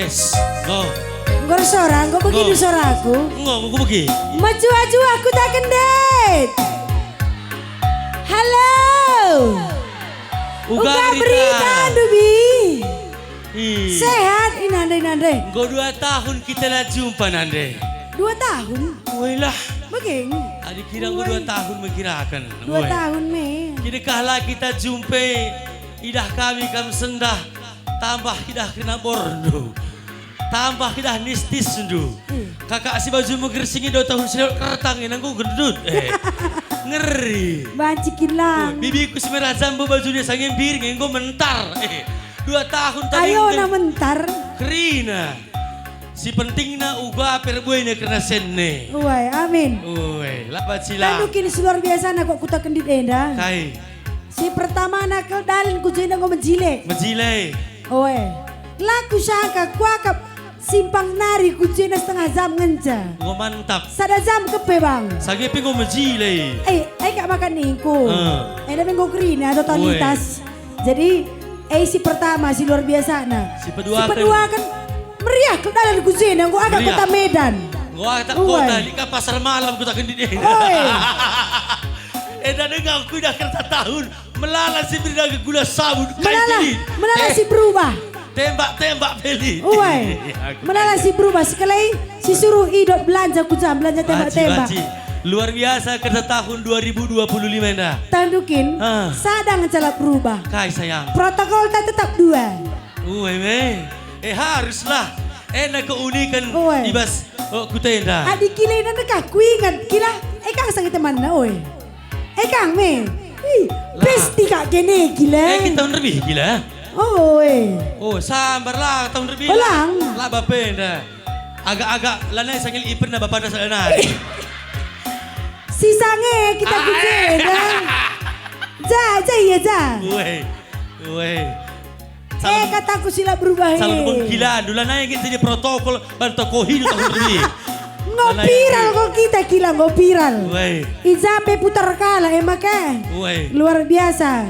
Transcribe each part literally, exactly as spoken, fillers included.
Yes. Go. Enggo ersora, enggo begi Go. ndu soraku. Enggo, enggo begi. Mejuah-juah Kuta Kendit. Halo. Uga Uga berita. berita, ndu, Bi. Ih. Sehat, inande, inande. Enggo dua tahun kita la jumpa, nande. Dua tahun? Woi lah. Bage nge. Adi kira enggo dua Woi. tahun mekiraken. Dua Woi. tahun me. Kidekah la kita jumpe, idah kami kam sendah, tambah idah kerina borndu. Tambah idah nistisndu. Hmm. Kakak si baju megersingi dua tahun si lewat kertang ina enggo gendut. Eh. Ngeri. Banci kin lang. Woi, bibiku si merah jambu bajunya sange biring enggo mentar. Eh. Dua tahun tadi Ayo enggo na mentar. Kerina. Si pentingna uga perbuena kerina senne. Uai, amin. Uai, laba cila. Tandu kin si luar biasana kok Kuta Kendit enda. Kai. Si pertamana kel dalan ku jenda enggo mejile. Mejile. Oe. La kusangka kuakap simpang nari ku jenda setengah jam ngenca. Enggo mantap. Sada jam kepe, Bang. Sage pe enggo mejile. Eh, eh, kak makan ningku. Eh. Enda pe enggo kerina Oe. totalitas. Jadi, eh, si pertama, si luar biasana. Si peduaken. Si peduaken, meriah kel dalan ku jenda, enggo agak Meriah. kota Medan. Enggo agak Uai. kota, lit ka pasar malam Kuta Kendit enda. Oi. Enda denga aku idah kerta tahun, melala si beridah gula sabun, kai Melala, beli. melala Te-, si berubah. Tembak-tembak beli. Uai. Aku Melala kai. si berubah, sekali si suruh idot belanja ku jam, belanja Banci, tembak-tembak. banci. Luar biasa kerta tahun dua ribu dua puluh lima enda. Tandu kin, Ah. sada nge calak berubah. Kai, sayang? Protokol tak tetap dua. Uwe, me. Eh, haruslah. Ena keunikan Uwe. i bas, oh, Kuta enda. Adi kila ina dekah kuingat, kila, eh, kang sangit temanna, oi. Eh, kang, me. Ih, Lah. pesti kak kene, kila. Eh, kita tahun lebih, kila. Oh, eh. Oh, sambarlah tahun lebih. Ulang. Lah, bape enda. Agak-agak lanai sangil iperna bapana sadanai. Si sange kita Ah, ku eh. jenda. Ja, ja, iya, ja. Weh, weh. Eh, Calon, kataku sila berubah, calon eh. bengkilan, dula naik jadi protokol, bantu kohi tahun ini. Ngo Lanai viral aku. kok kita kila, ngo viral. Weh. I ja pe putar kalak, eh, maka. Weh. Luar biasa.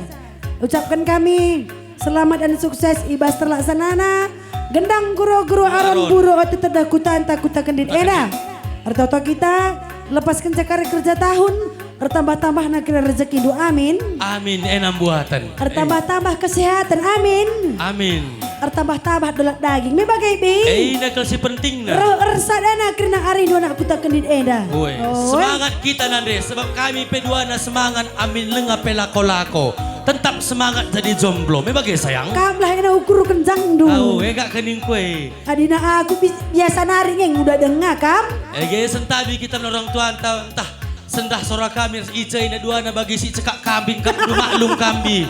Ucapkan kami selamat dan sukses i bas terlaksanana gendang guru-guru Aron. Aron Buru ote tedah kutanta Kuta Kendit Kuta ena. Kendit. Ertoto kita lepaskenca kari kerja tahun, ertambah-tambahna kira rejekindu. Amin. Amin, ena mbuaten. Ertambah-tambah kesehatan. Amin. Amin. Ertambah-tambah dolat daging. Me bage, Bi. Eh, ina kal si pentingna. Roh ersadana kerina arindu anak Kuta Kendit enda. Woi, Oi. semangat kita nande, sebab kami pe duana semangat amin lenga pe lako-lako. Tetap semangat jadi jomblo. Me bage, sayang. Kamlah ena ukur kenjangndu. Au, ega kening kue. Adina aku bi-, biasa nari nge nguda denga kam. Ege sentabi kita man orang tuanta, ntah sendah sora kami ras ica ina duana bagi si cekak kambing, kam udah maklum kambi.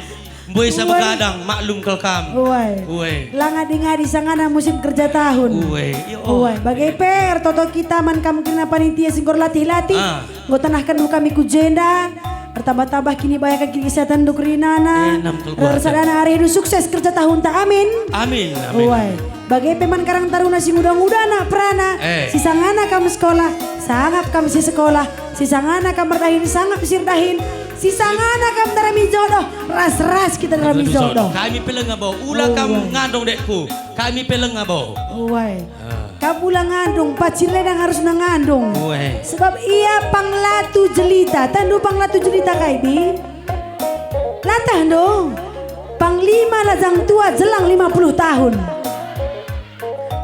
Mbue sa Uai. begadang, maklum kal kam. Uai. Uai. La ngadi-ngadi sangana musim kerja tahun. Uai. Ya, oh. Uai. Bage pe ertoto kita man kam kerina panitia si enggo erlatih-latih. Ah. Enggo tenahken kami ku jenda. Ertambah-tambah kinibayaken kinisehatendu kerinana. Eh, nam kal buatan. Ersadana arindu sukses kerja tahunta. Amin. Amin, amin. Uai. Bage pe man Karang Taruna si nguda-nguda anak perana. Eh. Si sangana kam sekolah, sangap kam si sekolah. Si sangana kam erdahin, sangap si erdahin. Si sangana kam ndarami jodoh, ras-ras kita ndarami Ndarami jodoh. jodoh. Kami pe lenga bo. Ula kam Oh. ngandung dekku. Kami pe lenga bo. Uai. Ah. Kam ula ngandung, pacir ledang harus ngandung. Uai. Sebab ia panglatu jelita. Tandu panglatu jelita kai, Bi? Latah ndo. Panglima lajang tua jelang lima puluh tahun.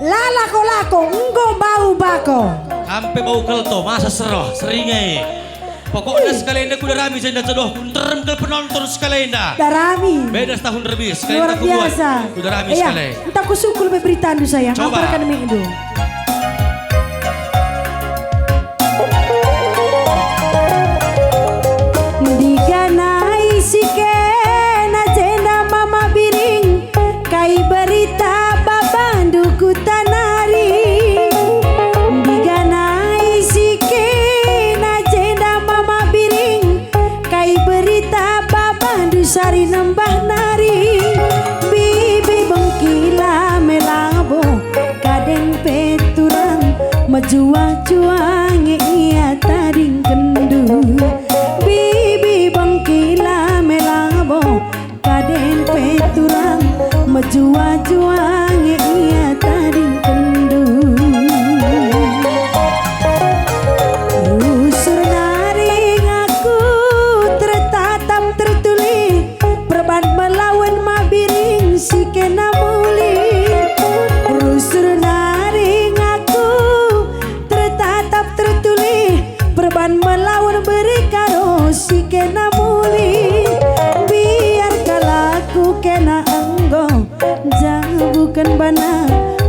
La lako-lako, enggo bau bako. Kam pe bau kelto, masa seroh, seringai. Pokokna Ih. sekalenda kudarami jenda jodohku, nterem kal penonton sekalenda. Darami. Beda setahun lebih, sekalenda Luar kubuat. biasa. Kudarami Iya, sekali. entah kusukul be beritandu, sayang. Coba. Amparkan mikndu. Ndiganai si kena jenda mama biring, kai berita babandu Kuta nari. Ndiganai si kena jenda mama biring, kai berita babandu sari nembah nari. Bibi bengkila melabo, kaden pe turang, mejuah-juah nge ia tadingkenndu. Bibi bengkila melabo, kaden pe turang, mejuah-juah nge ia tading.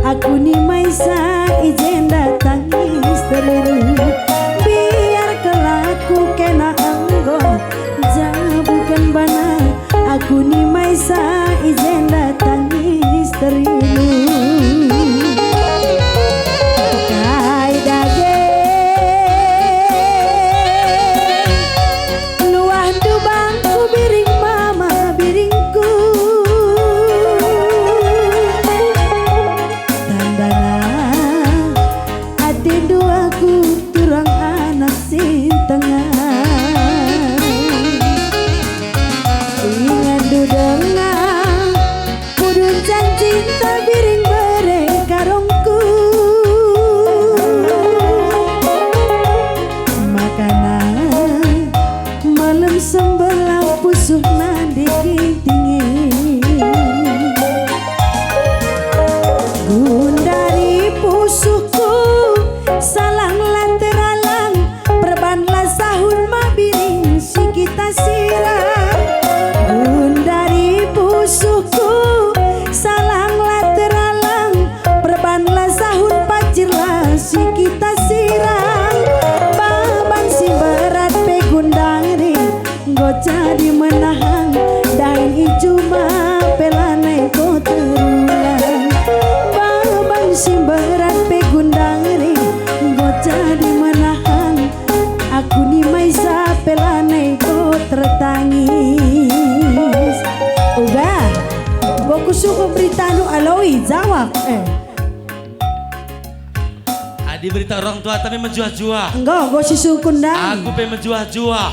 Aku nimaisa i jenda tangis teriru. Biar kelaku kena enggo jabuken bana. Aku nimaisa i jenda tangis teriru. Kai dage luahndu bangku biring mama biringku. Tandana atendu aku turang anak si tengah. Ingandu denga pudun janjinta biring bere karongku. Makana malem sembelah pusuh nande kintingi. Gundari pusuhku, salang la teralang, perban la sahun ma biring si kita sirang. Gundari pusuhku, salang la teralang, perban la sahun pacir la si kita sirang. Baban si berat pe gundari, enggo jadi menahang, dahin i juma pe lanai enggo terulang. Baban si mberat pe gundari, enggo jadi menahang, aku nimaisa pe lanai enggo tertangis. Uga, enggo kusungkun beritandu aloi, jawab, eh. Adi berita orang tua tapi mejuah-juah. Enggo, enggo sisungkun ndai. Aku pe mejuah-juah.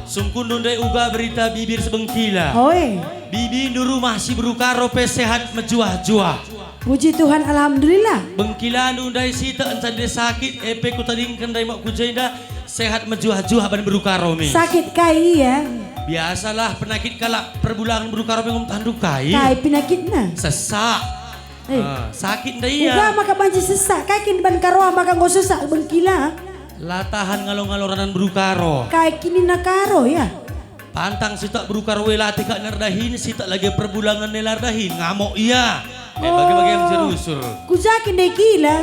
Sungkunndu ndai uga berita bibir sebengkila. Oi. Bibindu rumah si beru Karo pe sehat mejuah-juah. Puji Tuhan, alhamdulillah. Bengkilandu ndai sitek enca ndai sakit, e pe kutadingken ndai mak ku jenda sehat mejuah-juah ban beru Karo, Mis. Sakit kai ia? Biasalah penakit kalak perbulangen beru Karo pe ngumtahndu kai. Kai penakitna? Sesak. Eh. Ah, sakit ndai ia. Uga maka banci sesak, kai kin ban Karo maka enggo sesak bengkila? La tahan ngalo-ngalo ranan beru Karo. Kai kin nina Karo, ya? Pantang sitek beru Karo e latih kak nerdahin, sitek lage perbulangen e la erdahin, ngamok ia. Eh, bage-bage yang Oh. jerusur. Ku ja kin ndai kila.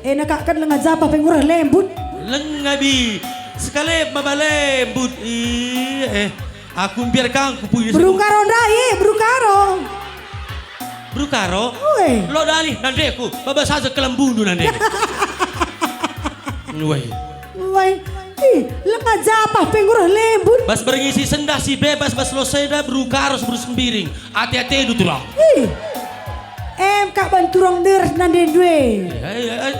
Eh, nakak kan lenga japah pe ngurah lembut. Lenga bi. Sekali maba lembut. Ih, eh. Aku mbiar kang kupui Beru Karo ndai, eh, beru Karo. Beru Karo? Ue. Lo dalih nandeku, baba saja kelembundu nande. Ue. Ue. Ih, lenga japah pe ngurah lembut. Bas berngi si sendah si bebas bas lo seda beru Karo beru Sembiring. Ate-atendu turang. Ih. Em kak ban turang deres nande ndue. Eh, eh, eh,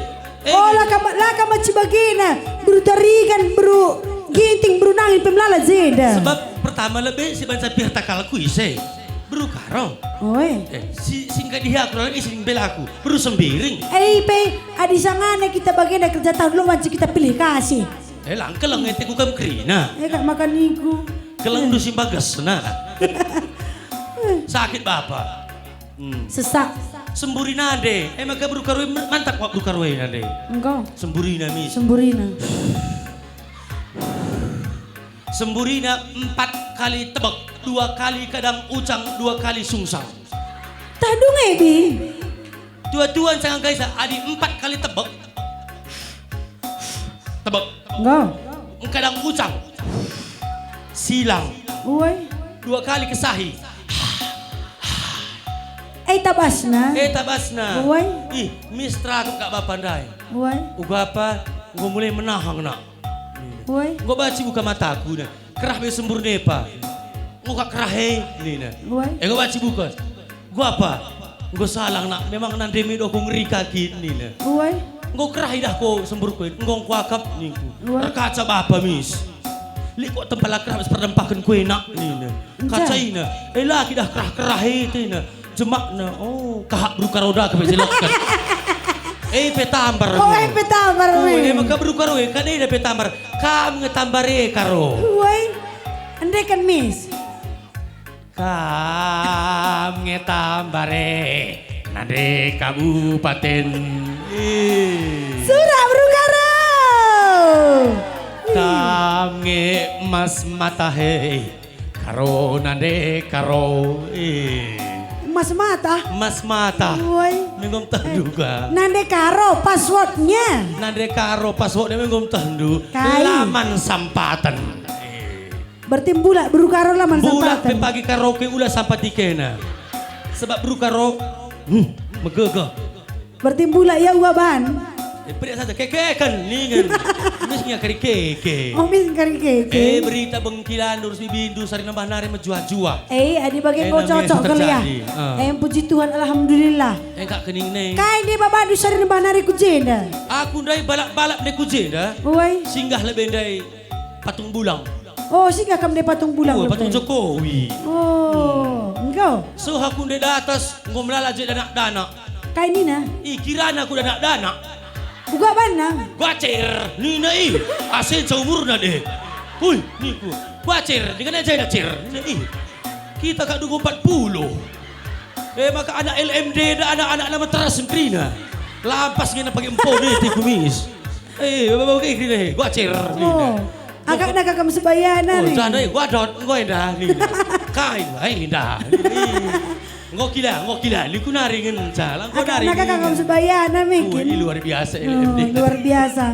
eh. Oh, la kam, la kam banci bagena. Beru Tarigan, beru Ginting, beru Nangin pe melala jenda. Sebab pertama lebe si banca pihak takalku ise. Beru Karo. Oi. Eh, si, si engkai dia aku lagi si bela aku. Beru Sembiring. Eh, pe, adi sangana kita bagenda kerja tahun lo banci kita pilih kasih. Eh, lang keleng ente ku kam kerina. Eh, kak makan niku. Keleng Eh. du si bagesna. Sakit bapa. Hmm. Sesak. Semburina nde. Eh, maka beru Karo e, mantap wak beru Karo e nande. Engkau. Semburina, Mis. Semburina. Semburina empat kali tebek, dua kali kadang ucang, dua kali sungsang. Tah dung e, Bi. Tua-tua ncangang kaisa, adi empat kali tebek. Tebek. Enggo. Kadang ucang. Silang. Uai. Dua kali kesahi. Eh, tabasna. Eh, tabasna. Uai. Ih, mistra aku kak bapa ndai. Uai. Uga apa? Enggo mulai menahang, nak. Uai. Enggo banci buka mataku, nah. Kerah be sembur nepa. Enggo kak kerah e, nina. Uai. Eh, enggo banci buka. Enggo apa? Enggo salang, nak. Memang nande me do aku ngeri kaki, nina. Uai. Enggo kerah idah ko sembur ko, enggo kuakap, ningku. Uai. Erkaca bapa, mis. Lit ko tempala kerah, mis perdempaken ko enak, nina. Enca. Kacaina. Eh, laki dah kerah-kerah e, tina. Jemakna, oh, kahak beru Karo da kepe jeleken. Eh, pe tambar. Oh, eh, pe tambar, Oh, weh. Eh, maka beru Karo, eh, kan enda pe tambar. Kam nge tambar e, Karo. Woi, endeken, Mis. Kam nge tambar e, nande kabupaten. Eh. Surak beru Karo. Kam nge emas mata he. Karo nande Karo, eh. Mas mata. Mas mata. Woi. Menggom tehndu ka. Nande karo passwordnya. Nande karo passwordnya menggom tehndu. Kai. Laman sampaten. Berarti mbulak beru karo laman sampaten. Mbulak pe pagi karaoke ula sampat ikena. Sebab beru karo, hmm, megegeh. Berarti mbulak ia uga ban. Eh, pria saja, kekeken, ningen. Mis nge kari keke. Oh, mis kari keke. Eh, berita bengkilan, urus bibindu, sari nembah nari mejuah-juah. Eh, adi bage enggo cocok kali ya. Eh, puji Tuhan, alhamdulillah. Eh, kak kening neng. Kai ndai babandu sari nembah nari ku jenda? Aku ndai balap-balap ndai ku jenda. Woi. Singgah lebe ndai. Patung Bulang. Oh, singgah kam ndai Patung Bulang. Oh, Patung Jokowi. Oh, enggo. So aku ndai datas, enggo melala je danak-danak. Kai nina? Ih, kirana aku danak-danak. Uga banna. Kuacer, nina ih. Asenca umurna deh. Hui, niku. Kuacer, dengan aja acer. Nina ih. Kita kak dua empat puluh. Eh, maka anak L M D da anak-anak nama teras kerina. Lampas ngena pake empo deh, teh kumis. Eh, baba, baba, kayak gini, gua cer, gini. Oh. Agak nak kam sebayana nih. Oh, jangan, eh, gua dot, gua endah nih. Kai, gua endah. Nih. Gua kila, gua kila, liku nari ngenca, lah, gua nari. Agak nak kam sebayana nih. Oh, ini luar biasa, oh, L M D. Luar biasa.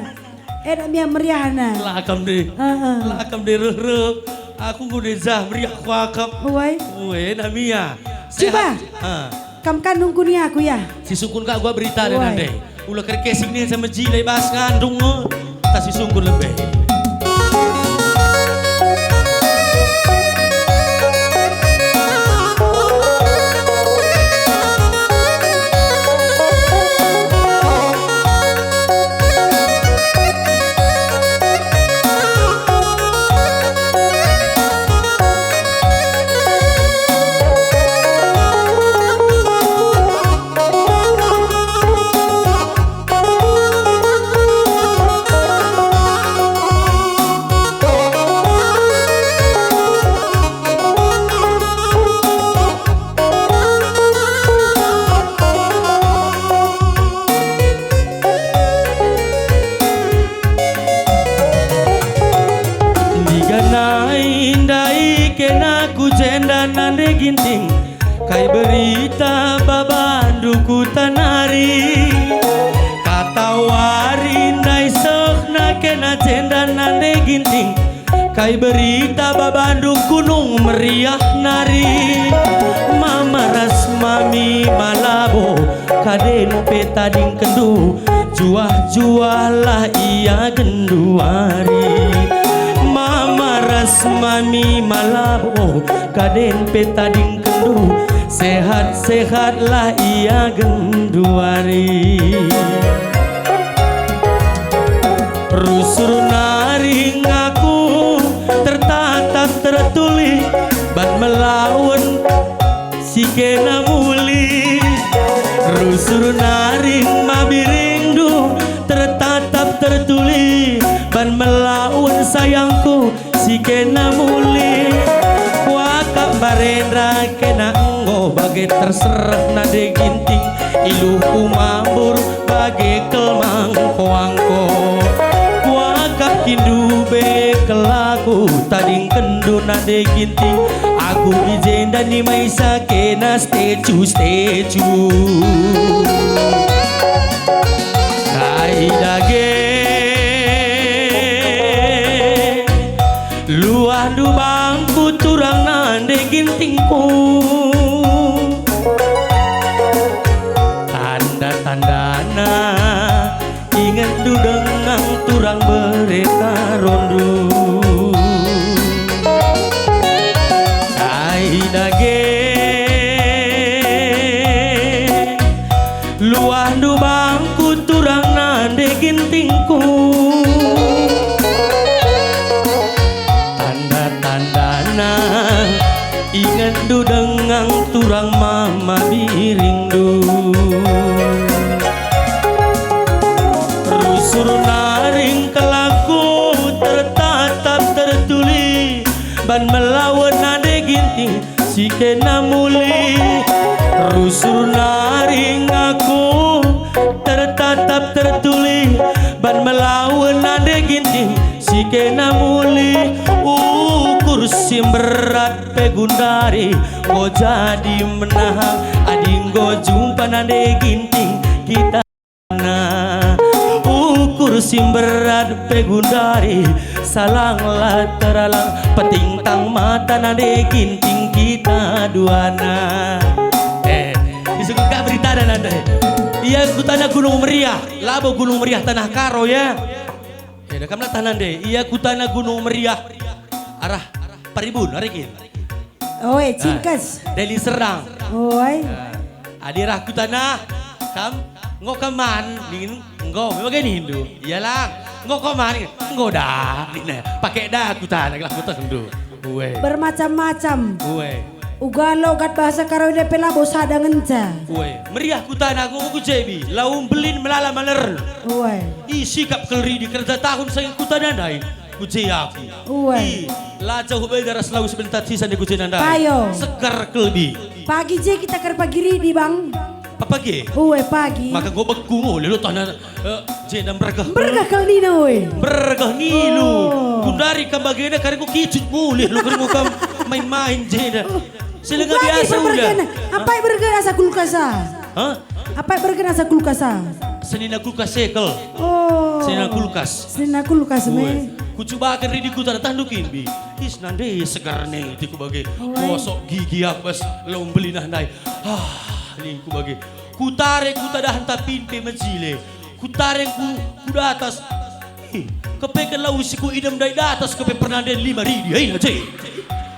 Enak mia meriahna. Lah kam deh. Heeh. Lah kam deh, reh, reh. Aku gua deh jah meriah kuakap. Woi. Woi, enak mia. Cuba. Sehat. Ah. Kam kan nungkuni aku ya? Si sungkun kak gua berita deh nande. Ula kerkesing nih sama jilai bas ngandung, eh. Tak si sungkun lebe. Ndiganai ndai kena ku jenda nande Ginting, kai berita babandu kuta nari. Katawari ndai sehna kena jenda nande Ginting, kai berita babandu Gunung Meriah nari. Mama ras mami malabo, kaden pe tadingkenndu, juah-juahlah ia genduari. Mama ras mami malabo, kaden pe tadingkenndu, sehat-sehatlah ia genduari. Rusur nari ngaku tertatap tertulis ban melawen si kena muli. Rusur nari mabiringndu tertatap tertulis ban melawen sayangku si kena muli. Kuakap barenda kena enggo bage terserah nande Ginting, iluhku mambur bage kelmang koangko. Kuakap kindu be kelaku tadingkenndu nande Ginting. Aku i jenda ni maisa kena stecu-stecu. Kai dage luahndu bangku turang nande Gintingku. Tanda-tandana ingetndu dengang turang bereta rondu. Kai dage luahndu bangku turang nande Gintingku. Tanda-tandana ingetndu dengang turang mama biringndu. Rusur naring kelaku tertatap tertuli ban melawen nande Ginting si kena muli. Rusur naring aku tertatap tertuli ban melawen nande Ginting si kena muli. Ukur Si mberat pe gundari, enggo jadi menahang, adi enggo jumpa nande Ginting kita na. Ukur si mberat pe gundari, salanglah teralang, petingtang mata nande Ginting kita duana. Eh, isuka ka berita nande. Ia kutana Gunung Meriah, labo Gunung Meriah Tanah Karo, ya. Eh, da kam latah nande, ia kutana Gunung Meriah, arah Paribun, ari kin? Oi, ah, Cingkes. Deli Serdang. Oi. Ah, adi arah kutana, kam, enggo kam man, ningen, enggo, me bage nindu. Iyalah, enggo kam man, ningen, enggo da, nina. Pake da kutana, gelah kutehndu. Ue. Bermacam-macam. Ue. Uga logat bahasa Karo enda pe labo sada ngenca. Ue. Meriah kutana aku ku jebi, lau mbelin melala maler. Ue. I sikap kal ridi kerja tahun sangin kutana ndai, ku je aku. Ue. I, la jauh beda ras lau sebentar sisa di ku je ndai. Payo. Segar kelbi. Pagi je kita ker pagi ridi, Bang. Apa ge? Ue, pagi. Maka enggo beku ngulih lo tanah, eh, jenda mbergeh. Mbergeh kal nina, ue. Mbergeh ngilu. Oh. Gundari kam bagenda kari enggo kicut ngulih lo kari enggo kam main-main jenda. Oh. Silenga biasa udah. Apai bergeh asa kulkas ah? Hah? Apai bergeh asa kulkas ah? Senina kulkas sekel. Oh. Senina kulkas. Senina kulkas, ue, me. Kucubaken ridi kutana tahndu kin, Bi. Is nande segar ne tiku bage. Ue. Kosok gigi aku bas lau mbelin ndai. Ah, ningku bage. Kutare kutadahenta pinte mejile. Kutare ku, ku datas. Ih, kepeken lau si ku idem ndai datas kepe pernanden lima ridi, eh, aje.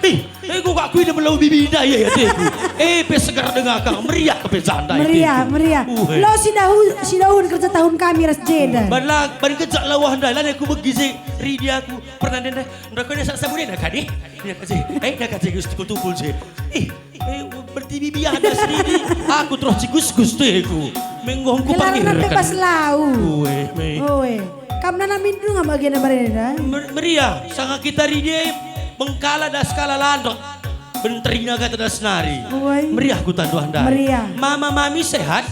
Ih, eh, ku kak ku idem lau bibi ndai, eh, ajeku. Eh, pe segar denga kang, meriah kepe jandai. Meriah, ajeku. Meriah. Uh, eh. Lo si dahu, si dahun kerja tahun kami ras jenda. Ban la, ban kejak lawah ndai, lanai ku begi je ridi aku pernanden ndai. Ndai kone sak sabun enda kadi. Ya, aje. Eh, ndai aje, Gus, tukul-tukul je. Ih, Eh, bertibi biada sendiri. Aku terus cigus-gus deh ku. Menggohku Gelarna panggil pe kan. Bas lau. Ue, me. Ue. Kam nana mindu ngam agenda barenda? Mer-, meriah. Sanga kita ridi bengkala das kala landok. Benterina kata das nari. Ue. Meriah ku tanduah ndai. Meriah. Mama mami sehat?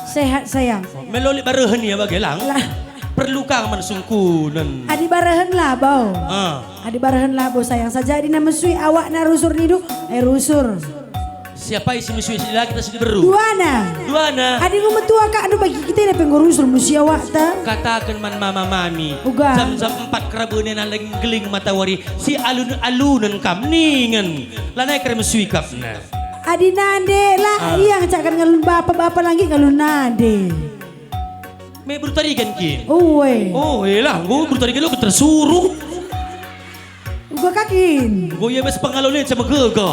Sehat, sayang. Meloli barehen ya bage lang. Lah. Perlu kang man sungkunen. Adi barehen labo. Ah. Adi barehen labo, sayang. Sajadina mesui awakna rusur nidu, eh, rusur. Siapa isi mesui si laki ta si beru? Duana. Duana. Adi enggo metua kak anu bagi kita pe enggo rusur musi awakta. Kataken man mama mami. Uga. Jam-jam empat kerabunen nandang geling matawari si alun-alunen kam ningen. Lanai kere mesui kapna. Adi nande la, ah, ia ngecakkan ngalun bapa, bapa langgi ngalun nande. Me Beru Tarigan kin? Ue. Oh, elah, enggo Beru Tarigan lo tersuruh. Uga kakin. Enggo ia bas pengalo ni cama gega.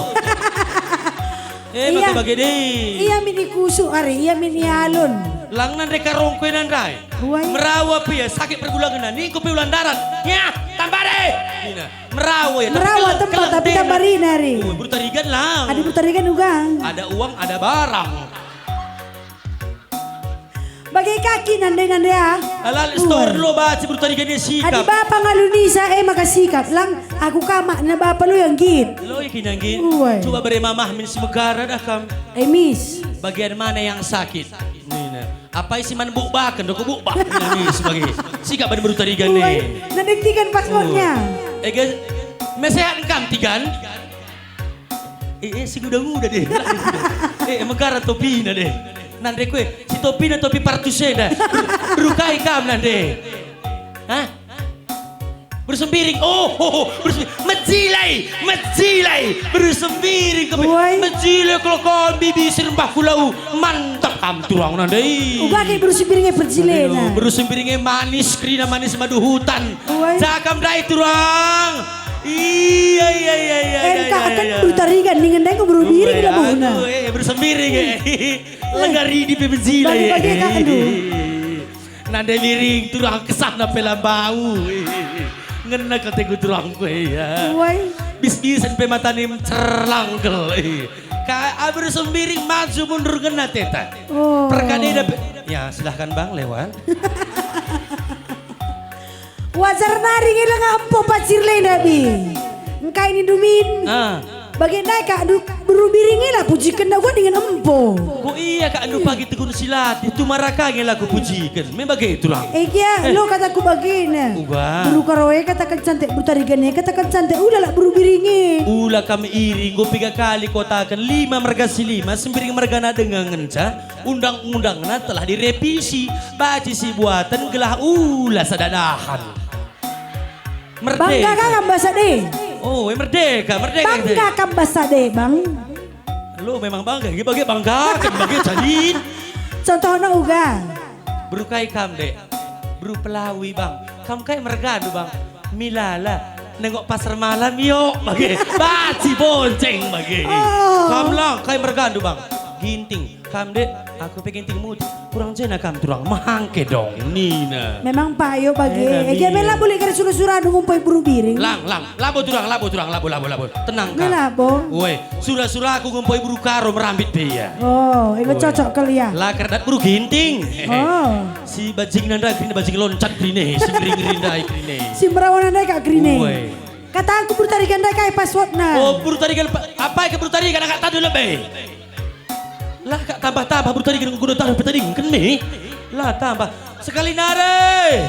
Eh, iya. Bage-bage deh. Ia mini kusuk ari, ia mini alun. Lang nande karongku nandai. Ue. Merawa pe ia, sakit pergulangan, ningku pe ulan darat. Nyah, tambah deh. Nina, merawa ia, tapi Merawa keleng, tempat, keleng tapi deh, tambah nah. Rina ari. Ue, Beru Tarigan lang. Adi Beru Tarigan uga. Ada uang, ada barang. Bage kaki nande-nande ah. Alal store lo baci Beru Tarigan sikap. Adi bapa ngalunisa e maka sikap. Lang aku kamak na bapa lo yang git. Lo iki nanggi. Ue. Coba bere mamah min si megara dah kam. Eh, Miss. Bagian mana yang sakit? Nina. Apai si man bukbaken, doko bukbak. Nina, Miss, bagi. Sikap ban Beru Tarigan ne. Ue. Nande tigan paspornya. Ue. Ege, mesehat kam tigan? Eh, eh, si nguda-nguda deh. Eh, eh, megara topina deh. Nande kue, si topina topi partus enda. Beru kai kam nande. Hah? Beru Sembiring. Oh, oh, oh, Beru Sembiring. Mejilai, mejilai. Beru Sembiring kami. Woi. Mejilai kelokon bibi sirembah kulau. Mantap kam turang nande. Uga ke Beru Sembiring e perjilena. Aduh, Beru Sembiring e manis, kerina manis madu hutan. Woi. Cakam ndai turang. Iya, iya, iya, iya, iya, Engka iya, akan iya. Beru Tarigan, ningen ndai enggo Beru Biring. Woi, labuhna. Aduh, eh, Beru Sembiring, eh. Lenga ridi pe mejilai, bagi-bagi eh. Ka, aduh. Nande Biring, turang kesahna pe lambau, eh. Ngena katengku turangku, eh, ya. Woi. Bis-bisen pe matanim cerlangkel, eh. Ka, Beru Sembiring maju mundur ngena teta. Oh. Perkadena pe-, ya, silahkan, Bang, lewat. Wajar nari nge lenga empo pacir lenda bi. Engkai nindu min? Ah. Bage ndai kak du-, Beru Biring e la pujikenna uga dingen empo. Po. Enggo ia kak enda pagi tegun si latih, tumara ka nge la kupujiken. Me bage turang. Eh, gia, eh, lo kataku bagena. Uga. Beru Karo e kataken cantik, beru Tarigan e kataken cantik, ulalah beru Biring e. Ula kam iri, enggo piga kali kutaken, lima merga si lima, Sembiring mergana denga ngenca, undang-undangna telah direvisi, banci si buaten gelah ula sada dahan. Merdeka. Bangga ka kam bas ade? Oh, eh, merdeka, merdeka. Bangga kam bas ade, Bang? Lo memang bangga, bage bangga, kan bage calin. Contohna uga. Beru kai kam, Dek? Beru Pelawi, Bang. Kam kai mergandu, Bang? Milala. Nengok pasar malam, yo, bage. Banci bonceng, bage. Oh. Kam lang, kai mergandu, Bang? Ginting. Kam, Dek, aku pe Ginting Muti. Kurang jena kam turang, mehangke dong, nina. Memang payo bage. Ena, eh, gia nina. Me labo lit kari sura-sura ngumpoi beru Biring. Lang, lang, labo turang, labo turang, labo, labo, labo. Tenang kam. Me labo. Woi, sura-sura aku ngumpoi beru Karo merambit pe ia. Oh, enggo cocok kal ia. La kerdat beru Ginting. Oh. Si bajingna ndai kerina bajing loncat kerina, si ngeri-ngeri ndai kerina. Si merawana ndai kak kerina. Woi. Kataku beru Tarigan ndai kai passwordna. Oh, beru Tarigan pa-, apai ke beru Tarigan angkat tadu lebe. La kak tambah-tambah beru Tarigan guna taruh petadingken me. La tambah. Sekali nari.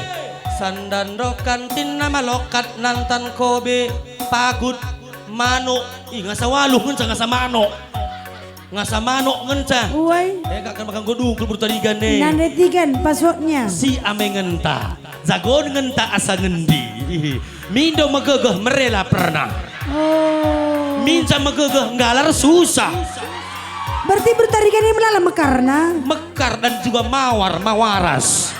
Sandan dokan tina malokat nantan kobe pagut manuk. Ih, ngasa waluh ngenca ngasa manuk. Ngasa manuk ngenca. Uai. Eh, kak kan makan godung beru Tarigan e. Nande Tigan passwordnya. Si amengenta. Jagon ngenta asa ngendi. Mindo megegeh mere la pernah. Oh. Minca megegeh nggalar susah. Berarti beru Tarigan ini melala mekarna? Mekar dan juga mawar, mawaras.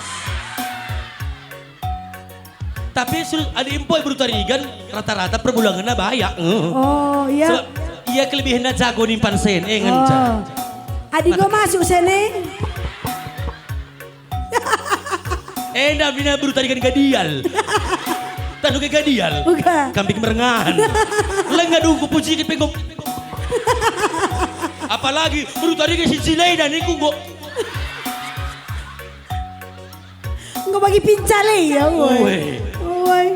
Tapi sul-, adi empoi beru Tarigan, rata-rata perbulangenna bayak, eh. Oh, iya. Sebab ia kelebihenna jago nimpan sen, eh, ngenca. Oh. Adi enggo masuk sen, eh? Enda mina beru Tarigan gadial. Tanu ke gadial. Uga. Kambing merengan. Lenga dungku puji ke penggo. Apalagi beru Tarigan si jilena niku enggo. Enggo bagi pincale ya, woi. Woi. Woi.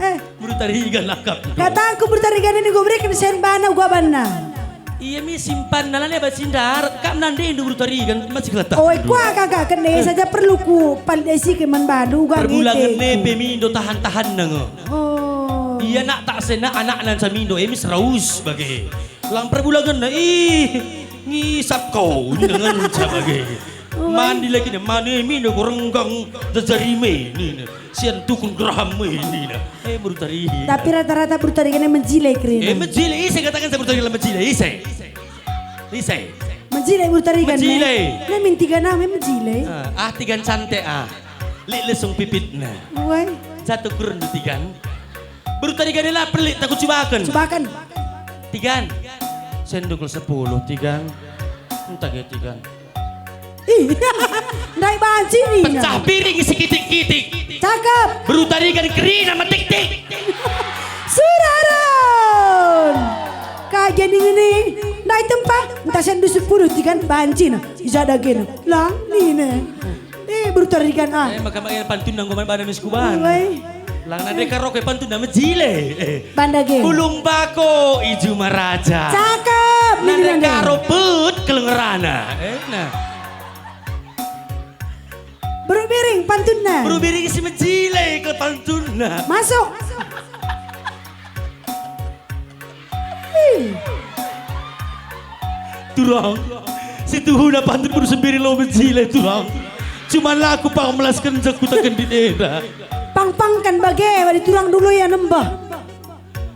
Eh. Beru Tarigan lakap. Kataku beru Tarigan ini enggo bereken sen bana uga banna. Ia mi simpanna la neba cindar, kam nande indu beru Tarigan, masih keletak. Oi, kuah kagak kene, saja perlu ku palit isi ke man bandu, uga. Perbulangen ngite. Nepe mindo tahan-tahan nenge. Oh. Ia nak tak sena anak nan samindo, emis raus bage. Lang perbulangen na, ih, ngisap kau, ngenca bage. Oi. Mandi lagi ne, mane mindo ku renggang, jejari me, nina. Sian tukun geraham me nina. Eh, beru Tarigan. Tapi rata-rata beru Tarigan e mejile kerina. Eh, mejile, ise kataken saya beru Tarigan mejile, ise. Ise. Mejile beru Tarigan e. Mejile. Na min Tigan e mejile. Ah, ah, Tigan cantik, ah. Lik lesung pipitna. Woi. Satu kurun di Tigan. Beru Tarigan e la pelik tak kucubaken. Cubaken. Tigan. Senduk sepuluh, Tigan. Entah ya, Tigan. Ih, ndai banci nina. Pecah piring sekitik-kitik. Cakep. Beru Tarigan kerina metik-tik. Suraron. Kaja ningini. Ndai tempa. Entah sendu sepuluh Tigan banci na. Ija dagena. Lang nina. Eh, beru Tarigan ah. Eh, maka maka pantun nanggo man bana misku bana. Woi. Lang nande Karo ke pantun na mejile. Eh. Banda ge. Bulung bako i juma raja. Cakep, nande Nini Nande. Karo pet kelengerana. Eh, nah. Beru Biring pantunna. Beru Biring si mejile ke pantunna. Masuk. Ih. Turang, si tuhuna pantun beru Sembiring lo mejile, Turang. Cuman la aku pang melasken jekku taken di dera. Pang-pangken bage, wadi Turang dulu ia nembeh.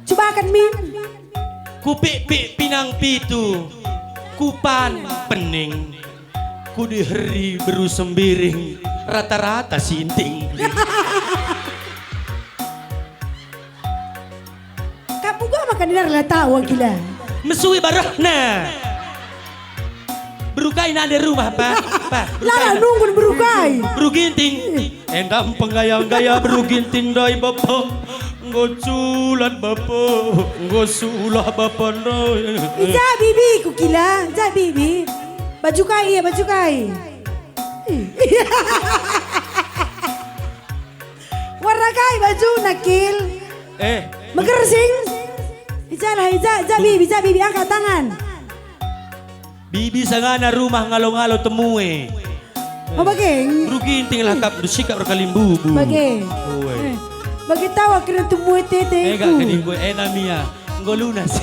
Cubaken min. Kupik-pik pinang pitu, kupan pening, kudiheri beru Sembiring, rata-rata sinting. Kamu gua makan dinar la tahu gila. Mesui barehna. Beru kai nande rumah, Pak? Pak, beru kai. Lala nunggun beru kai. Beru Ginting. Endam penggaya-gaya beru Ginting ndai bapa. Enggo culat bapa. Enggo sulah bapa ndai. Ija bibi ku kila, ija bibi. Baju kai ya, baju kai. Warna kai baju nakil? Eh. Megersing. Ija lah, ija, ija bibi, ija bibi, angkat tangan. Bibi sangana rumah ngalo-ngalo temue. Oh, bage. Bru Ginting lah kap sikap erkalimbubu. Bage. Ue. Eh, bage tawa kena temue tete Ega ku. Keding gue ena mia. Enggo lunas.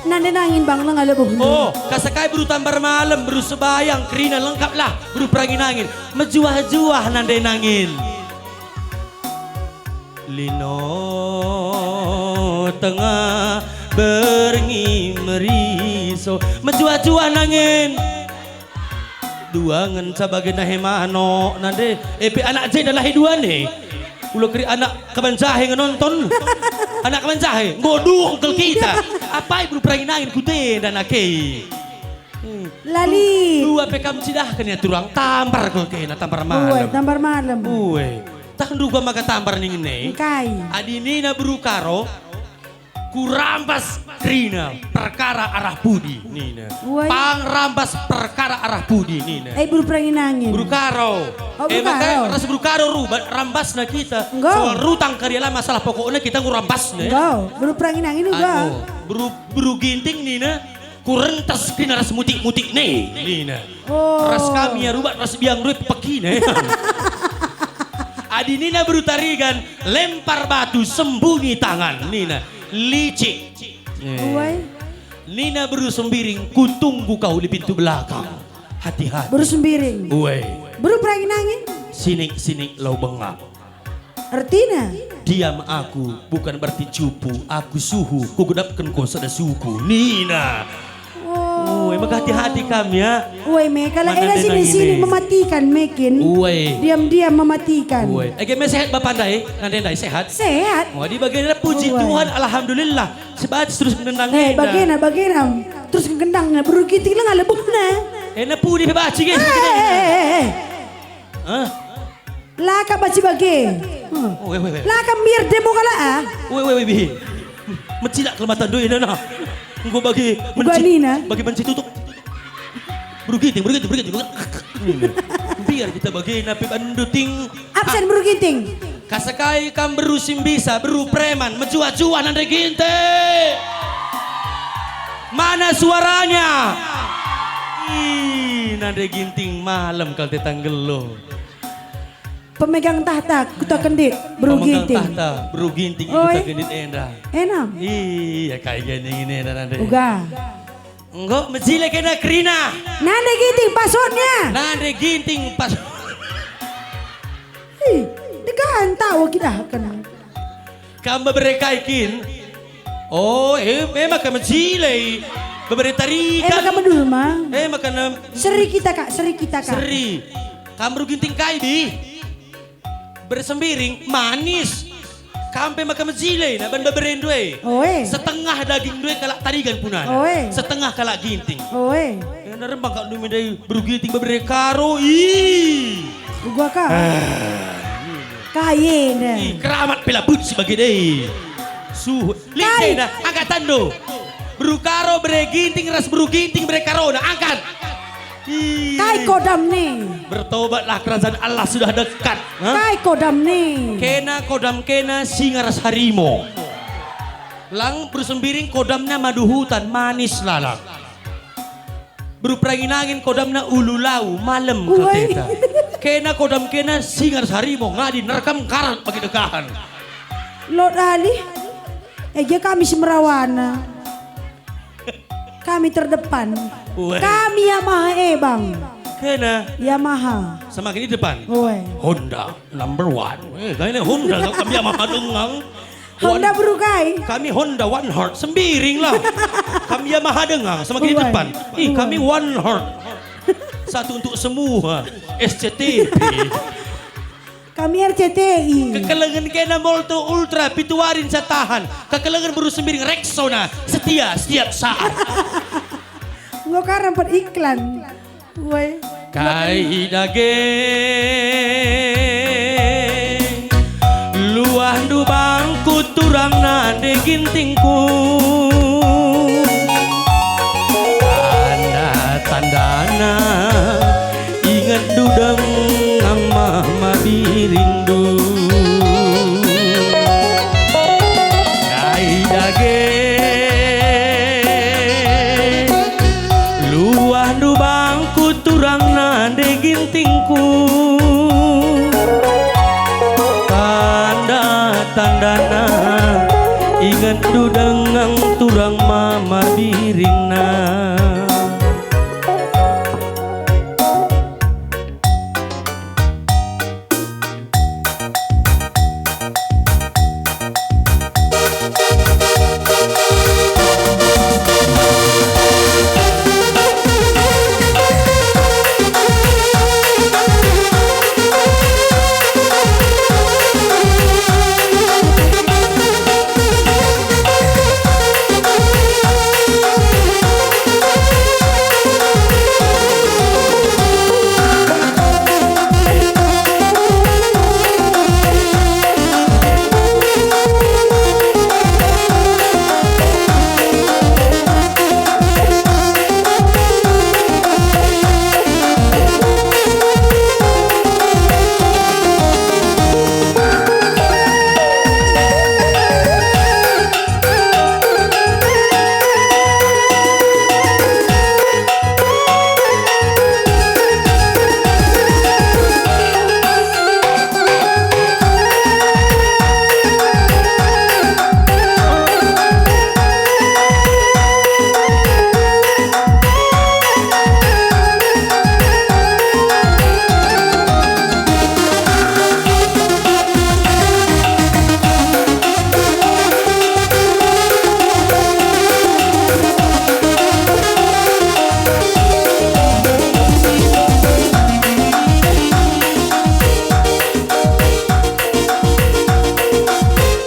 Nande nangin bang lenga lebuh. Oh, kasakai bru Tambar Malem, bru Sebayang, kerina lengkap lah, bru Perangin Angin. Mejuah-juah nande nangin. Lino tengah berngi meriso. Mejuah-juah nangin. Dua ngenca bage nahe manok, nande. Epe anak je dalah dua ne. Ulo keri anak kaban jahe ngenonton. Anak kaban jahe, nggo duk kel kita. Apai bru Perangin Angin kute nda nake. Hmm. Lali. Dua pe kam cidahken ya turang, tambar kel kena, tambar Ue, malem. Tambar malem. Ue. Tah nduga maka tambar ningen e? Engkai? Adi nina bru Karo, kurambas kerina perkara arah pudi nina. Ue. Pang rambas perkara arah pudi nina. Eh, bru Perangin Angin. Bru Karo. Oh, bru Karo. Eh, maka ras bru Karo ru-, ba-, rambasna kita. Enggo. Soal rutang kari lah masalah pokokna kita ngurambasna. Enggo, bru Perangin Angin enggo. Anu, bru, bru Ginting nina. Kurentes kerina ras mutik-mutik ne, nina. Oh. Ras kami ya rubat ras biang rue pekina. Adi nina bru Tarigan, lempar batu sembunyi tangan, nina. Licik. Eh. Uai. Nina bru Sembiring, kutunggu kau di pintu belakang. Hati-hati. Bru Sembiring. Uai. Bru Perangin Angin. Sinik-sinik lau bengap. Ertina? Diam aku, bukan berarti cupu, aku suhu, kugedapken ko sada suku, nina. Oh. Oh, emang hati-hati kam ya. Uai me, kalau ena sini-sini mematikan mekin. Uai. Diam-diam mematikan. Uai. Ege me sehat bapa ndai, nande ndai sehat? Sehat. Wah, di bagian puji Tuhan, alhamdulillah. Sebat terus ngendang. Eh, bagena, bagena. Terus ngendang, beru Ginting lenga lebuhna. Ena pudi pe baci, eh. Eh, eh, eh, eh. Hah? La ka baci bage. Hmm. Oh, weh, weh, weh. La ka mir demo kalak, ah. Weh, weh, weh, bihi. Mecilak kelematanndu ina, nah. Enggo bage menci-, bage menci tutuk. Beru Ginting, beru Ginting, beru Ginting, beru Ginting. Biar kita bage napi bandu ting. Absen beru Ginting. Kasakai kam beru Simbisa, beru preman, mejuah-juah nande Ginting. Mana suaranya? Ih, nande Ginting malem kal tetang geluh. Pemegang tahta Kuta Kendit, beru Ginting. Pemegang tahta, beru Ginting, Kuta Kendit enda. Enam. Iya, kai gini enda nande. Uga. Enggo mejile kena kerina. Nande Ginting pasutnya. Nande Ginting pas. Ih, degan tawa kita kena. Kam bebere kai kin? Oh, eh, memang kam mejile. Bebere tarikan. Eh, maka bedul, ma. Eh, maka nem- Seri kita, Kak, seri kita, Kak. Seri. Kam beru Ginting kai, Bi? Bere Sembiring, manis. Kam pe maka mejile, na ban beberendu e. Oe. Setengah dagingndu e kalak Tarigan punana. Oe. Setengah kalak Ginting. Oe. Eh, na rembang kak dumi ndai beru Ginting bebere Karo, ih. Uga ka. Ah. Kai enda. Ih, keramat pe la but si bage dei. Suhut. Kai. Lise na, angkat tando. Beru Karo, bere Ginting ras beru Ginting, bere Karona. Angkat. Ih. Kai kodam ni? Bertobatlah, kerajaan Allah sudah dekat. Hah? Kai kodam ni? Kena kodam kena singa ras harimo. Lang beru Sembiring kodamna madu hutan, manis lalap. Beru Perangin Angin kodamna ulu lau, malem. Uai. Kateta. Kena kodam kena singa ras harimo, ngadi nerkam karat bagi dekahan. Lot ali. Ege kami si merawana. Kami terdepan. Uai. Kami Yamaha e, Bang. Kena. Yamaha. Semakin di depan. Uai. Honda number one. Eh, kami Honda, kami Yamaha dengang. Honda beru kai? Kami Honda One Heart, Sembiring lah. Kami Yamaha denga, semakin di depan. Ih, kami One Heart. Satu untuk semua, S C T P. Kami R C T I. Kekelengen kena Molto Ultra, pitu warin saya tahan. Kekelengen beru Sembiring Rexona, setia setiap saat. Enggo karam pet iklan. Weh. Kai dage luahndu bangku turang nande Gintingku. Tanda-tandana ingetndu dengang mama birindu. Kai dage Ku tanda-tandana, ingetndu denga turang mama biringna.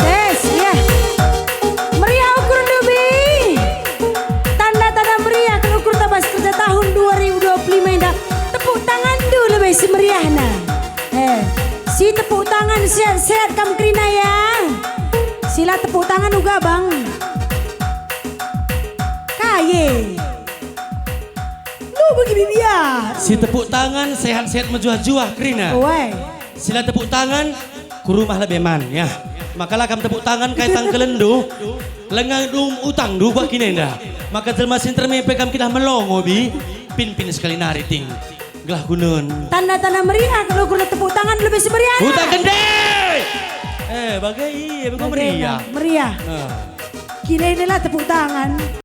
Tes, ya. Meriah ukurndu, Bi. Tanda-tanda meriah kal ukurta bas kerja tahun dua ribu dua puluh lima enda. Tepuk tanganndu lebe si meriahna. Eh, si tepuk tangan sehat-sehat kam kerina, ya. Si la tepuk tangan uga, Bang. Kaye. Lu bagi bibia. Si tepuk tangan sehat-sehat mejuah-juah kerina. Wai. Si la tepuk tangan ku rumah lebe man, ya. Maka la kam tepuk tangan kai tangkelenndu, lenga dum utangndu kuakap enda. Maka jelma si nterem pe kam kidah melongo, Bi. Pinpin sekali nari ting. Gelah kunun. Tanda-tanda meriah kal ukurta tepuk tangan lebe si meriah. Uta gende. Eh, bage iya, bage meriah. Meriah. Eh. Kira inilah tepuk tangan.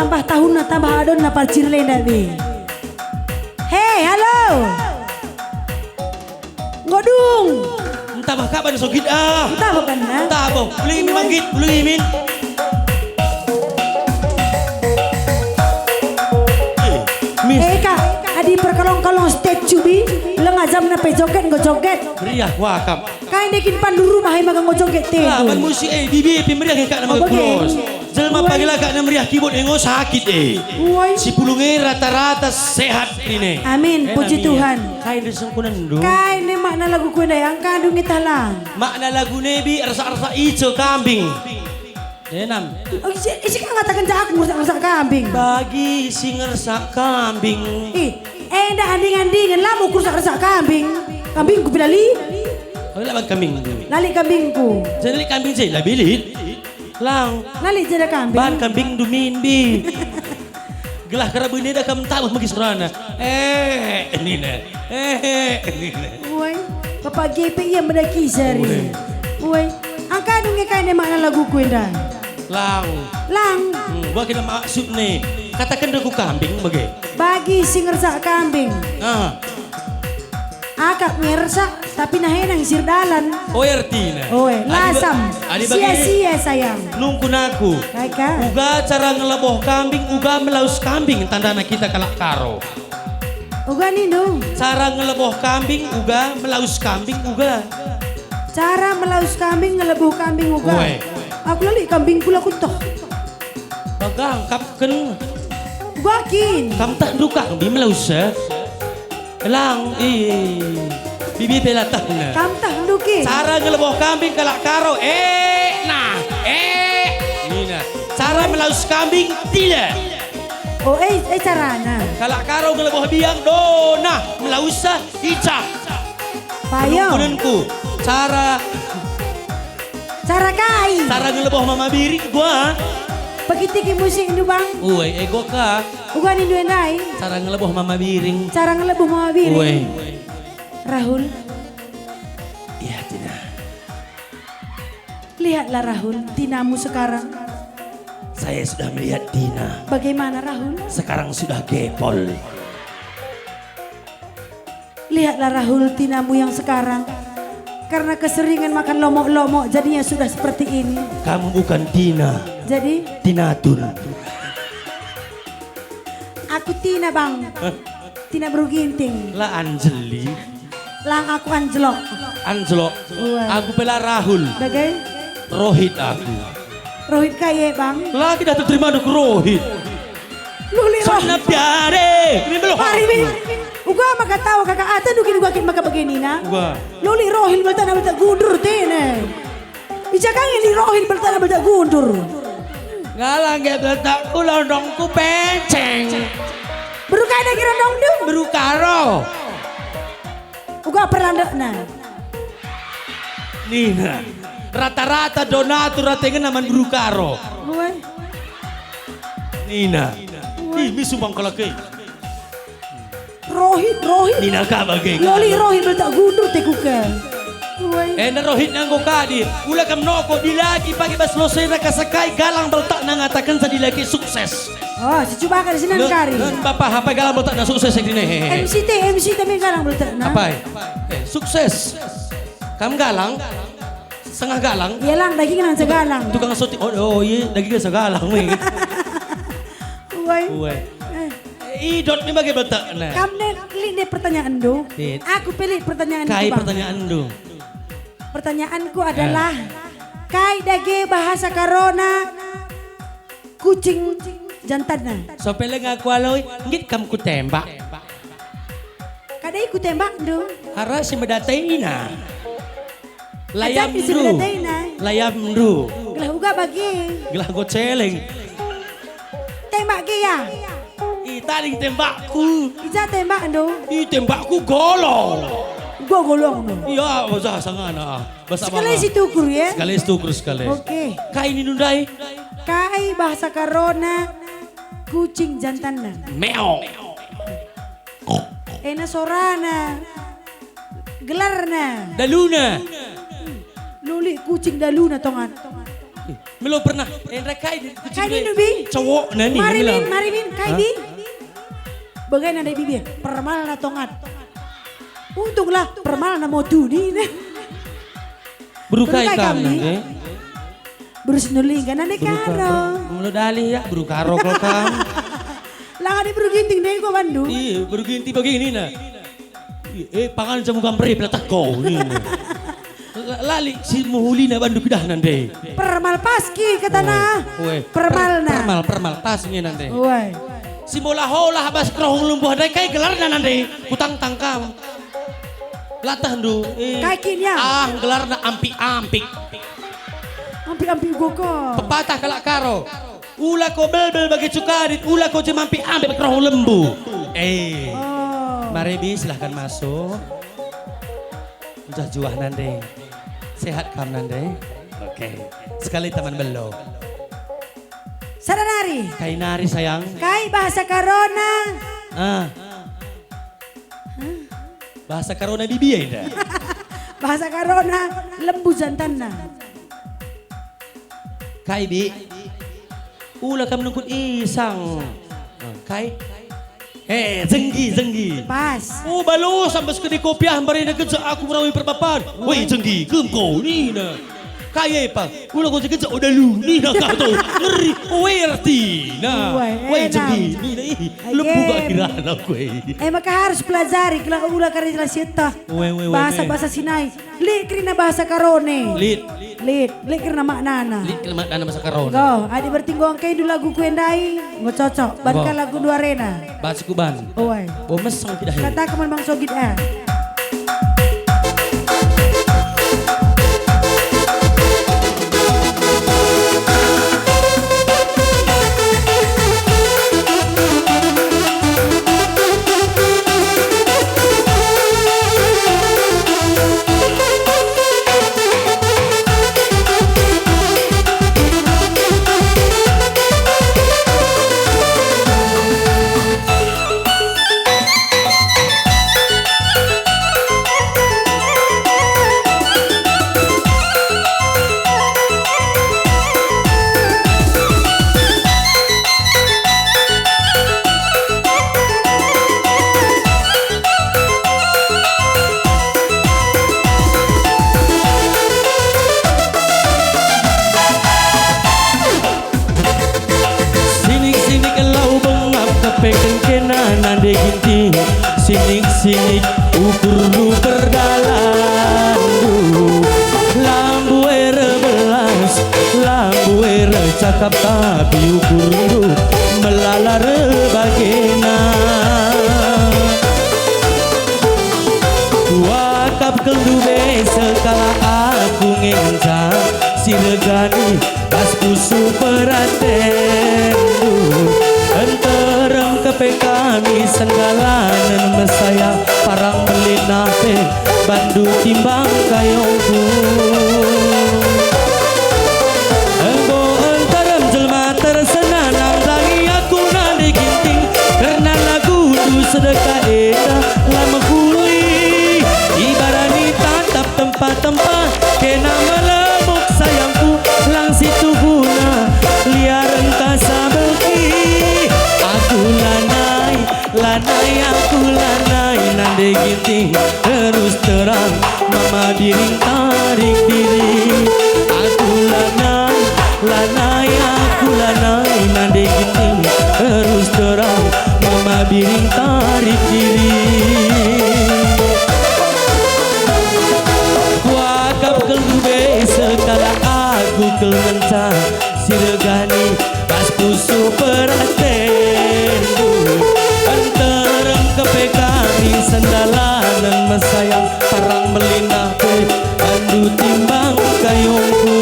Tambah tahunna, tambah adonna parcir lenda be. He, halo. Nggo dung. Ntah bah kaban sogit ah. Ntah bah banna. Ntah boh. Beli min manggit, beli min. Eh, Miss. Eh, Kak, adi perkalong-kalong stage cubi, lenga jamna pe joget, enggo joget. Meriah, wah, kam. Kai ndekin pandu rumah e maka ngocong ke te. Lah, ban musik e, bibi pe meriah ke kak nama. Apa ke? Kulos. Jelma pagi la kak meriah keyboard e ngo sakit e. Woi. Si pulung e rata-rata sehat ine. Amin, puji Tuhan. Kai nde sengkunenndu? Kai nde makna lagu ku ndai, angka ndungi talang. Makna lagu nebi ersak-ersak ico kambing. Enam. Oh, isi, isi kan ngataken ja aku ngersak-ngersak kambing. Bagi si ngersak kambing. Ih, enda anding-andingen la mau kursak-rsak kambing. Kambingku pilali. Oh, laban kambingku. Lali kambingku. Jadi kambing je, la bilit. Lang. Lali jeda kambing. Ban kambing dumin bi. Gelah kerabu ini dah kam tabuh megi surana. Eh, nina. Eh, nina. Woi, Bapak G P ia mendaki sehari. Woi. Woi, angka nunge kai ne makna laguku enda? Lang. Lang. Hmm, bagi maksud ne. Kataken aku kambing bage. Bagi si ngersak kambing. Ah. Akap ngersak, tapi nahenang sir dalan. Oh, ertina. Oe, adi ba-, lasam. Adi bagi sia-sia sayang. Nungkun aku. Kai ka? Uga cara ngeleboh kambing, uga melaus kambing, tandana kita kalak Karo. Uga nindu. Cara ngeleboh kambing, uga melaus kambing, uga. Cara melaus kambing, ngeleboh kambing, uga. Oe. Aku lali kambingku la kutoh. Bagangkapken. Uga kin. Kam tah ndukang bi melaus, eh? Lang, ih. Bibi pe la tehna. Kam tah nduki. Cara ngeleboh kambing kalak Karo, eh, nah, eh, nina. Cara melaus kambing, tila. Oh, eh, eh, carana. Kalak Karo ngeleboh biang, do, nah, melaus, ah, ica. Payo. Penungkunenku, cara Cara kai? Cara ngeleboh mama biring gua. Pekitiki musikndu, Bang. Uwe, ego ka. Uga nindu ndai. Cara ngeleboh mama biring. Cara ngeleboh mama biring. Uwe. Rahul. Iya, Tina. Lihatlah, Rahul, Tinamu sekarang. Saya sudah melihat Tina. Bagaimana, Rahul? Sekarang sudah gepol. Lihatlah, Rahul, Tinamu yang sekarang. Karena keseringan makan lomok-lomok, jadinya sudah seperti ini. Kamu bukan Tina. Jadi? Tinatun. Aku Tina, Bang. Hah? Tina Beru Ginting. La Anjeli. Lang aku anjlok. Anjlok. Uwe. Aku pe la Rahul. Bage? Rohit aku. Rohit kai e, Bang? Lagi dah terima duk Rohit. Luli Rohit. Sana piare. Ini belum. Mari, mi. Uga maka tahu kakak ate dukin gua kin maka begini, nah. Uga. Luli Rohit belta na belta gundur tene. Ija kang ini Rohit belta na belta gundur. Ngalang ge belta ku londongku penceng. Beru kai dagi londong du? Beru Karo. Uga perlandekna. Nina, rata-rata donatur atengenna man beru Karo. Uwe. Nina. Uwe. Ih, misu bang kalak e. Rohit, Rohit. Nina ka bage. Loli Rohit belta gundur te kuke. Uwe. Enda Rohit nanggo kadi. Ula kam noko dilaki pagi bas losena kasakai galang belta nangataken sa dilaki sukses. Oh, si cubakan sinan kari. Len bapa hapa galang belta na sukses segini. M C T, M C T me galang belta na. Apai? Eh, sukses. Kam galang? Sengah galang? Iya lang, daging nang segalang. Tukang soti, oh, oh iya, daging segalang, weh. Uwai. Uwai. Eh. Idot me bage belta na. Kam ne, lit ne pertanyaan do. Aku pilih pertanyaan. Kai pertanyaan do? Pertanyaanku adalah, eh, kai dage bahasa Karona kucing jantanna. Sope leng aku aloi, nggit kam kutembak. Kadai kutembakndu. Ara si medatena. Layamndu. Layamndu. Gelah uga bagi. Gelah go celeng. Tembak gia. I tading tembakku. Ija tembakndu. I tembakku golong. Go golongmu. Iya, usah sangana. Sekali si tukur ya. Sekali si tukur sekali. Oke. Kai ini nundai? Kai bahasa Karona kucing jantanna? Meo. Ena sorana. Gelarna. Daluna. Luli kucing daluna tongan. Melo pernah, eh, ndai kai di, kai di, Nubi? Cowok nani, mari, bilang. Min, mari, Min, kai, hah? Bi? Bage nande bibi, permalna tongat. Untunglah, permalna motu nina. Beru kai kam, Bi? Nande? Beru Sinulingga, nande Karo. Melo dalih ya, beru Karo kal kam. Lah, ada beru Ginting deh, gua bandu. Iya, beru Ginting bagini, nah. Eh, pangan jamu gampar, eh, pelatah kau, nina. La-, lali si mehulina bandu pidahna ndai. Permal Paski katana. Oe, oe. Permalna. Per-, permal, permal Paski nande. Oe. Si mola-ola bas kerohong lembuh ndai, kai gelarna nande? Kutangtang kam. Latahndu, eh. Kai kin ya? Ah, gelarna ampik-ampik. Ampik-ampik goko. Pepatah kalak Karo. Ula ko belbel bage cukarit, ula ko je mampik ambek kerohong lembu. Eh. Oh. Mari, Bi, silahkan masuk. Udah juah nande. Sehat kam nande? Oke. Sekali taman belo. Sada nari. Kai nari, sayang? Kai bahasa Karona? Ah. Hah? Bahasa Karona bibi ya, indah? Bahasa Karona lembu jantanna. Kai, Bi? Ula kam nungkun isang. Kai? Eh, jenggi, jenggi. Pas. Oh, balo sampai sekedi kopiah mbarina gejek aku merawi perbapan. Woi, jenggi, kem ko, nina. Kai e, Pang? Ula ko gejek, oh, dalu, nina kah tu. Ngeri, oh, erti. Nah, woi, woi, enak. Jenggi, nina, ih, lembu gak kirana kue. Eh, maka harus pelajari, kela ula kari jelas sietah. Woi, woi, woi, bahasa, woi. Bahasa Sinai. Lit kerina bahasa Karone. Lit. Lit, lit kerina maknana. Lit kerina maknana bahasa Karone. Enggo, adi bertinggo engkai du lagu ku ndai, enggo cocok. Enggo. Banka lagu duarena. Bahasa Kuban. Oi. Bo meseng tidak he. Kata kemen Bang Sogit, eh. Sinik-sinik lau bengap kepeken kena nande Ginting. Sinik-sinik ukurndu perdalanndu. Lambu e erbelas, lambu e ercakap tapi ukurndu melala erbagena. Kuakapkenndu be sekalak aku ngenca si regani bas pusuh peratendu. Nterem kepe kami sendalanen mesayang parang melinah pe bandu timbang kayongku. Enggo nterem jelma tersena nandangi aku nande Ginting, kerna lagundu sedekah enda la mehuli. Ibarani tatap tempa-tempa, kena melemuk sayangku, lang situhuna liaren kasa beki. Aku lanai, lanai aku lanai nande Ginting, terus terang mama biring taring diri. Aku lanai, lanai aku lanai nande Ginting, terus terang mama biring taring diri. Kuakapkenndu be sekalak aku kel ngenca si regani bas pusuh peratendu. Nterem kepe kami sendalanen mesayang parang melinah pe bandu timbang kayongku.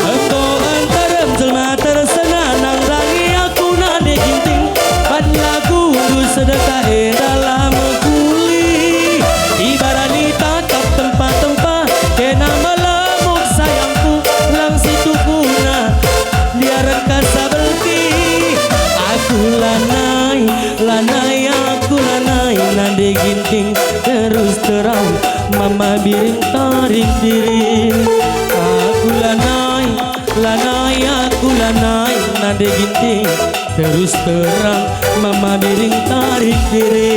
Enggo nterem jelma tersena nandangi aku nande Ginting, ban lagundu sedekah enda la mehuli. Ibarani tatap tempa-tempa, kena melemuk sayangku, lang situhuna liaren kasa beki. Aku lanai, lanai aku lanai nande Ginting, terus terang mama biring taring diri. Ande Ginting, terus terang, Mama Miring tarik diri.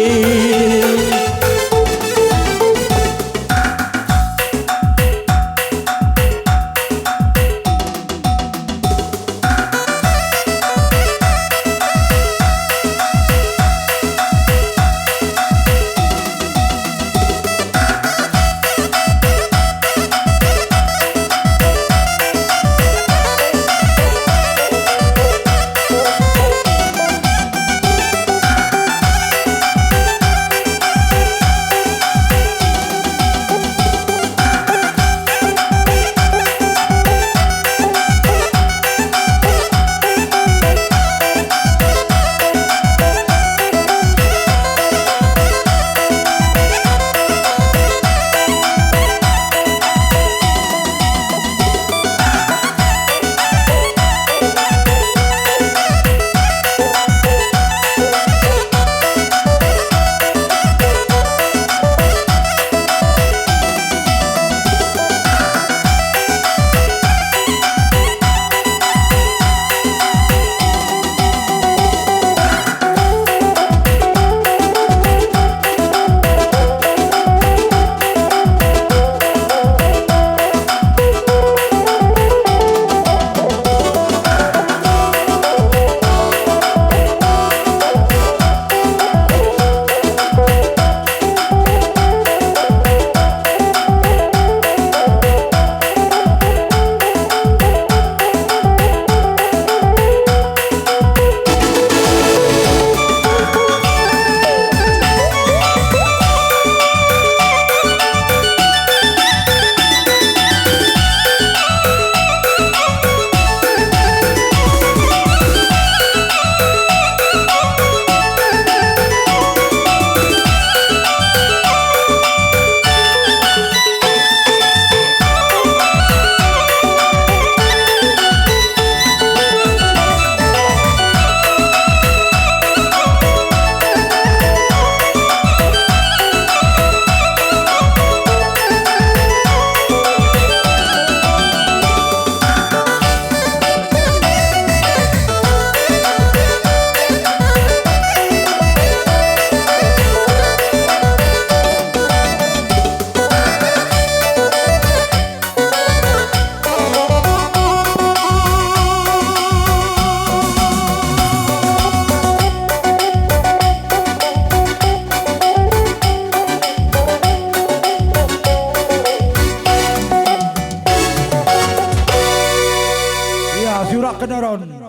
Ia, siurak keneron.